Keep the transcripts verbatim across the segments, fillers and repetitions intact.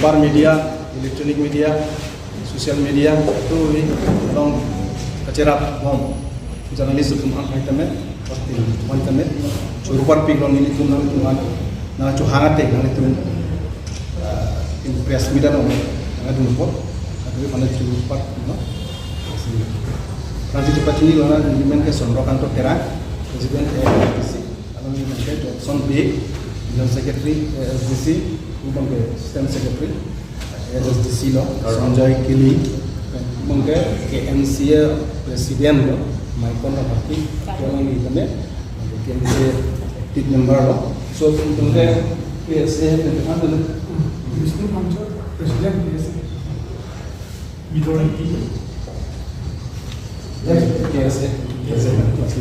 Par media, electronic media, social media, tu ni along kacherap bom journalist atum an hai tame, pasti man tame, churupar pik lo nelitum nangtum an, nangchohang ate nangtum, ah, in press media lo, nangtum po, tapi mana churupar, no? Nanti cepat ini lo, nelimen ke Chandra Kanto Terang, President A S D C, along nelimen ke Johnson Bey, General Secretary A S D C, abang ke Assistant Secretary, A S D C lo, Sanjay Killing, abang ke K N C A President lo, Maikon Rapaki, abang ni kami, abang ke K N C A active member lo. So, abang ke K S A, abang ke Vishnu Manchar, President K S A. Majority. Yes, K S A. K S A.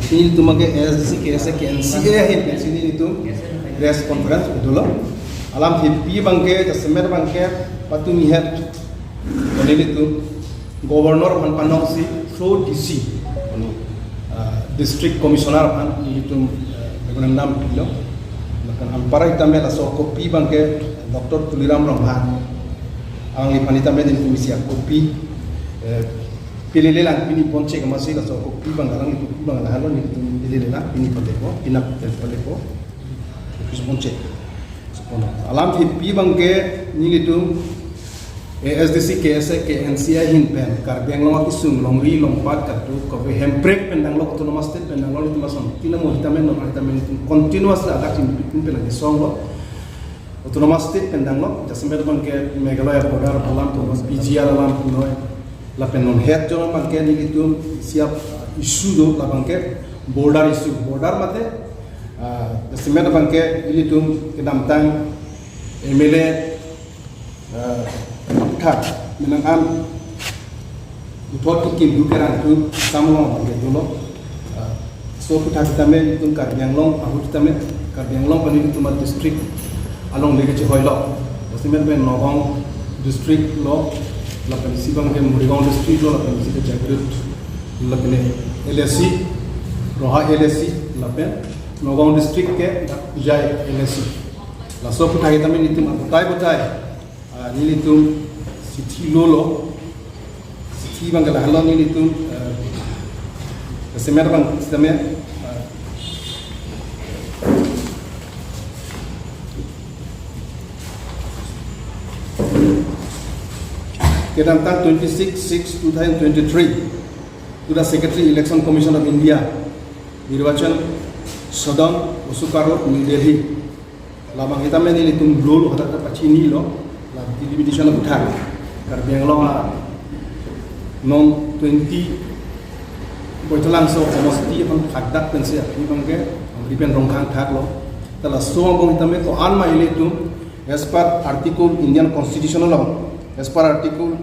Nelitum abang ke A S D C, K S A, K N C A ahin pensi nelitum press conference dolo. Alamthe pi abang ke, jasemet abang ke, patumi het, nelitum Governor aphan panoksi through D C, ah, District Commissioner aphan nelitum, ah, memorandum pilo. Lapen anpar tame laso copy abang ke Doctor Tuliram Ronghang, alangliphan tame nelitum isi a-copy, eh, pilele lang pini ponche, amatsi laso copy abang, alanglitum copy abang lahelo, nelitum pilele lang pini palepo, pinap palepo. Office ponche. Alamthe pi abang ke nelitum A S D C, K S A, K N C A ahin pen Karbi Anglong akesung longri longpat kadokave Hemprek pen danglo, Autonomous State pen danglo, nelitum ason tina mo hitame no hitame nelitum continuously adak chingpin pen lagi song lo. Autonomous State pen danglo, jasemet abang ke Meghalaya border alam, P G R alam punoi. Lapen non het jong abang ke nelitum isi a-issue do, labang ke border issue. Border mate, ah, jasemet abang ke nelitum kedamtang M L A, ah, kha, menang an, uthot kekim du kerang tu samlo abang ke dolo. Ah, so aputhak tame nelitum Karbi Anglong, ahut tame Karbi Anglong pen nelitum a-district alongle kechehoilo. Jasemet pen Nagaon district lo, lapen isi abang ke Morigaon district lo, lapen isi ke Jagiroad, lapen L A C, Roha L A C, lapen Nagaon district ke Hojai L A C. Laso aputhak tame nelitum abatai batai, ah, nelitum chithi lolo. Chithi abang ke lahelo nelitum, eh, jasemet abang, jasemet, eh, kedamtang twenty-six six two thousand twenty-three to the Secretary, Election Commission of India, Nirbachan Sadan, Ashoka Road, New Delhi. Labang tame nelitum lolo hadak ta pachinilo, la delimitation aputhak. Karbi Anglong a non twenty Boithalangso somosti aphan thakdak pensi aphi abang ke Amri pen Rongkhang thaklo. Ta laso abang tame ko-an ma ilitum, as per Article Indian Constitution along, as per Article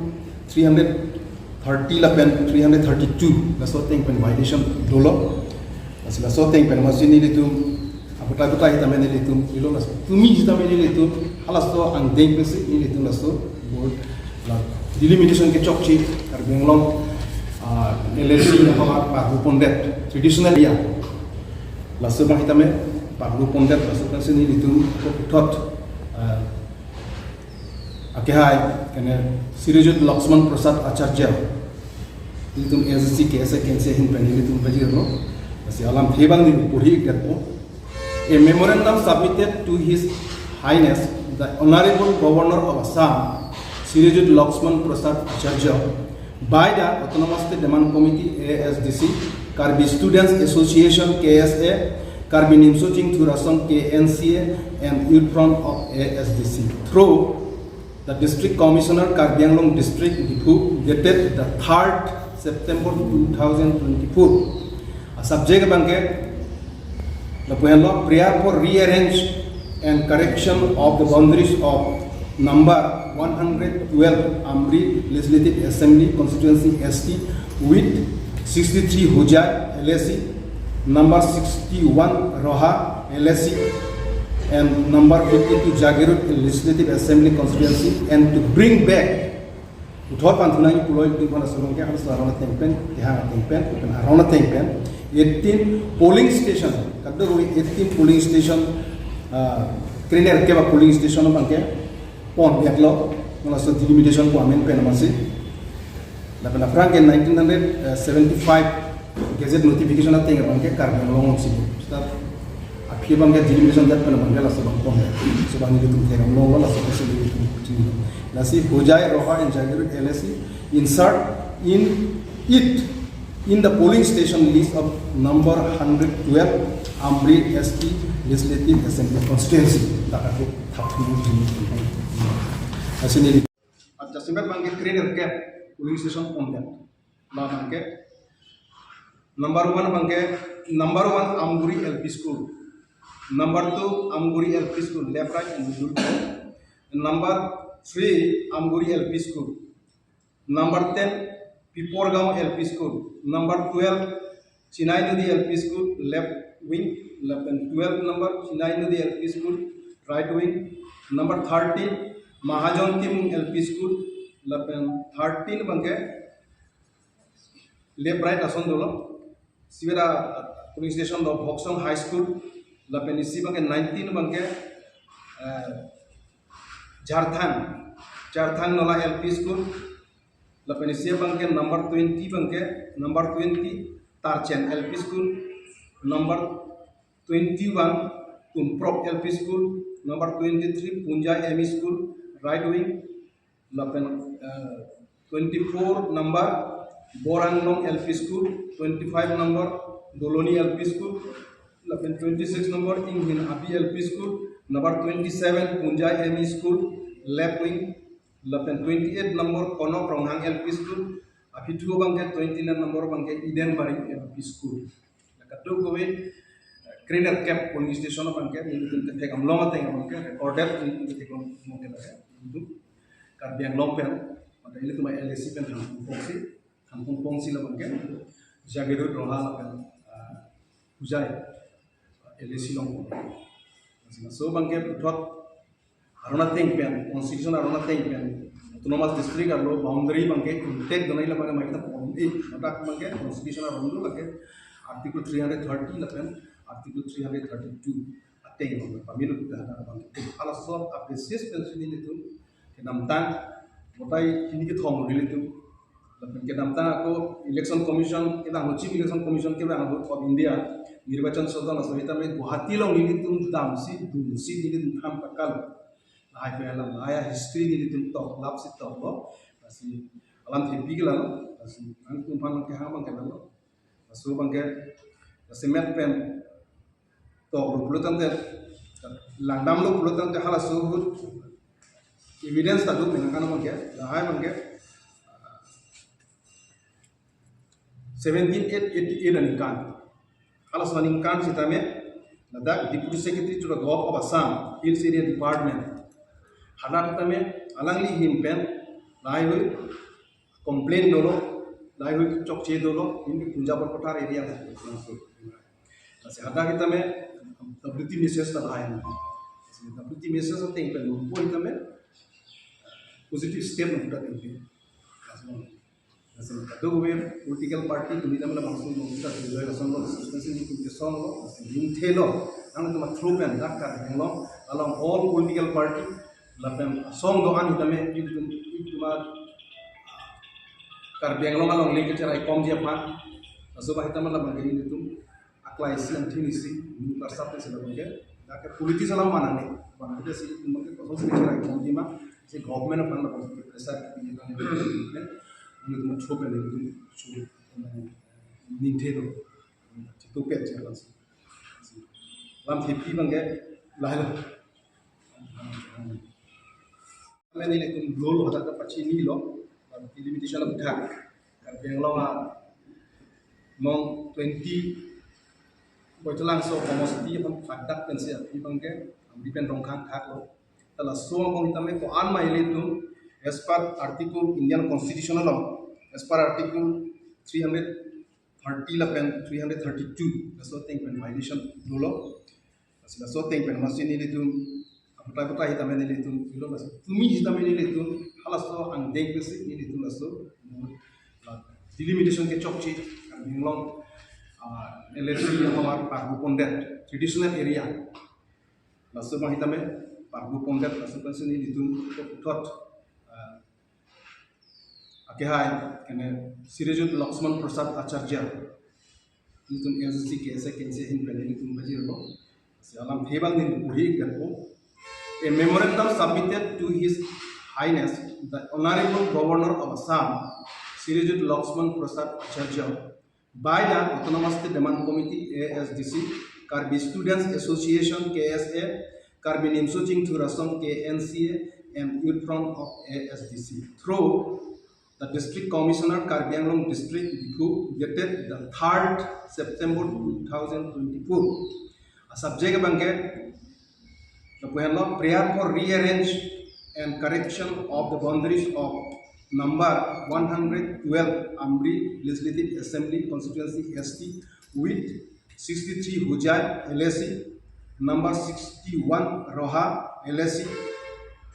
three hundred thirty lapen three hundred thirty-two, laso ateng pen violation dolo. Lasi laso ateng pen amatsi nelitum abatai batai tame nelitum, ilo laso tumi tame nelitum, halaso angdeng pensi nelitum laso border, la delimitation kechokche Karbi Anglong, ah, L A C aphan pahupon det, traditional area. Laso abang tame pahupon det, laso pensi nelitum puthot, ah, akehai, kene Srijut Lakshman Prasad Acharya, nelitum A S D C, K S A, K N C A ahin pen nelitum pajirlo. Lasi alamthe abang neli porhi ikdet po. A memorandum submitted to His Highness the Honorable Governor of Assam, Srijut Lakshman Prasad Acharya, by the Autonomous State Demand Committee, A S D C, Karbi Students Association, K S A, Karbi Nimso Chingthur Asong, K N C A, and Youth Front of A S D C, through the District Commissioner, Karbi Anglong District, Diphu, dated the third September two thousand twenty-four. A subject abang ke lapu henlo, prayer for rearrange and correction of the boundaries of number one hundred twelve Amri Legislative Assembly Constituency S T with sixty-three Hojai L A C, number sixty-one Roha L A C, and number fifty-two Jagiroad Legislative Assembly Constituency, and to bring back, puthot panthu nangji pulo ilitum aphan laso abang ke halaso aron ateng pen, kehang ateng pen, pen aron ateng pen, eighteen polling station, kadokave eighteen polling station, ah, krenerkep a polling station abang ke pondetlo. Laso delimitation pu amen pen amatsi. Lapen aphrang ke nineteen hundred seventy-five gazette notification ateng abang ke Karbi Anglong si. Start aphi abang ke delimitation that pen abang ke laso abang pon. So abang nelitum theklong lo laso ke si nelitum chini. Lasi Hojai, Roha and Jagiroad L A C insert in it in the polling station list of number hundred twelve Amri S T Legislative Assembly Constituency. Dak ake thap thap. Lasi neli. Adjacent abang ke three hundred polling station content. La abang ke number one abang ke number one Amguri L P School. Number two Amguri L P School, left, right and middle. Number three Amguri L P School. Number ten Piporgaon L P School. Number twelve Chinai Nodi L P School, left wing. Lapen twelve number Chinai Nodi L P School, right wing. Number thirteen Mahajon Timung L P School. Lapen thirteen abang ke left, right ason dolo. Sibera polling station do Bhoksong High School. Lapen isi abang ke nineteen abang ke, eh, Jarthang, Jarthang Nola L P School. Lapen isi abang ke number twenty abang ke, number twenty Tarchen L P School, number twenty-one Tumprok L P School, number twenty-three Punjai M E School, right wing. Lapen, eh, twenty-four number Boranglong L P School, twenty-five number Doloni L P School, lapen twenty-six number Inghin Abi L P School, number twenty-seven Punjai M E School, left wing, lapen twenty-eight number Konok Ronghang L P School, aphi thu abang ke twenty-nine number abang ke Eden Bari L P School. Kadokave, eh, three hundred polling station abang ke, nelitum ketheklong ateng abang ke, recorded nelitum ketheklong abang ke, nelitum Karbi Anglong pen, mate nelitum L A C pen Hangpung Pongsi, Hangpung Pongsi labang ke, Jagiroad, Roha lapen, ah, Hojai, L A C along. So abang ke puthot aron ateng pen, constitution aron ateng pen, autonomous district arlo boundary abang ke intact donai labang ke maita pon, eh, ladak abang ke constitution aron do lake article three hundred thirty lapen article three hundred thirty-two ateng abang ke pamilo kita ada abang ke. Halaso a-basis pensi nelitum kedamtang, botai hini kethom nelitum. Lapen kedamtang ako Election Commission, kedang Chief Election Commission kedang ako of India, Nirbachan Sadon aso sitame Guwahati along nelitum damsi, dunsi nelitum tham pakal. Lahai pe alam, lahai history nelitum tok, lap si tok lo. Lasi alam thepi ke lalo, lasi nangtum aphan kehang abang ke lalo. Laso abang ke, lasi met pen tok lo pulo tangte, langdam lo pulo tangte halaso ahut evidence ta do menangkan abang ke, lahai abang ke, seventeen eight eighty-eight aningkan. Halaso aningkan sitame, ladak Deputy Secretary to the Government of Assam, Hills Area Department. Hadak tame, alangli ahin pen, lahaihui complain dolo, lahaihui chokche dolo, ini Punjab Borpathar area la. Lasi hadak sitame, W T message ta lahai. Lasi W T message ateng pen, po sitame, positive step nangta pen. Lasi kadokave political party tumi tame labangso nangta pen joy lason lo, substantial nelitum kesong lo, lasi ningthe lo, nangtum through pen dak Karbi Anglong along all political party, lapen asong do-an sitame nelitum, nelitum Karbi Anglong along link kecherai komji aphan, laso abang sitame labang ke nelitum aklai isi, angthin isi, nelitum parsap isi labang ke, dak ke politics alam mana ne, mana ke si, nelitum ke kosonsi kecherai komji ma, si government aphan labang ke pressure, nelitum through pen nelitum, ningthe lo, chito pet je abang si. Lam thepi abang ke, lahai lo. Mane nelitum rule hadak kepachinilo, delimitation of attack. Karbi Anglong along twenty Baithalangso homosti aphan hadak pensi aphi abang ke, Amri pen Rongkhang thak lo. Ta laso angbong sitame ko-an ma ilitum, as per article Indian Constitution along, as per article three hundred thirty lapen three hundred thirty-two, laso ateng pen violation dolo. Lasi laso ateng pen amatsi nelitum, aputai putai sitame nelitum, ilo laso tumi sitame nelitum, halaso angdeng pensi nelitum laso, la, delimitation kechokche, Karbi Anglong, ah, L A C yang hawar parbu pondet, traditional area. Laso abang sitame parbu pondet, laso pensi nelitum, thot, Akehai, kene Srijut Lakshman Prasad Acharya, nelitum A S D C K S A K N C A ahin pen nelitum pajirlo. Si alam thebang neli puri gapo. A memorandum submitted to His Highness the Honorable Governor of Assam, Srijut Lakshman Prasad Acharya, by the Autonomous State Demand Committee, A S D C, Karbi Students Association, K S A, Karbi Nimso Chingthur Asong, K N C A, and Youth Front of A S D C, through the District Commissioner, Karbi Anglong District, Diphu, dated the third September two thousand twenty-four. A subject abangke, lapuhenlo, prayer for rearrange and correction of the boundaries of number one hundred twelve Amri Legislative Assembly Constituency S T with sixty-three Hojai L A C, number sixty-one Roha L A C,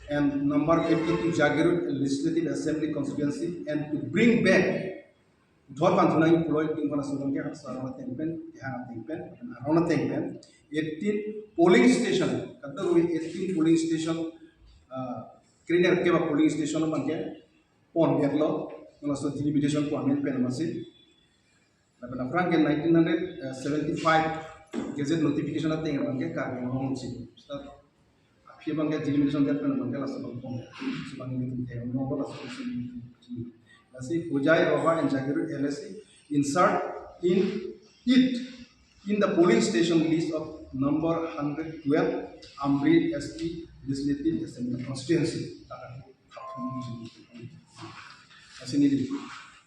and number fifty-two Jagiroad Legislative Assembly Constituency, and to bring back, dhor pan thunang puloi ting pana sulong ke haksa rona tengpen, ya tengpen, rona tengpen, eighteen polling station, kata eighteen polling station, uh, kriner ke ba polling station abangke pon detlo, laso delimitation pon pen masi. Lapen aphrang ke nineteen hundred seventy-five Gazette notification ateng abangke Karbi Anglong si. Start aphi abangke delimitation det pen abangke laso abang pon. Laso abang nelitum te no laso abang si. Lasi Hojai, Roha and Jagiroad L A C insert in it in the polling station list of number hundred twelve Amri S T Legislative Assembly Constituency. Lasi neli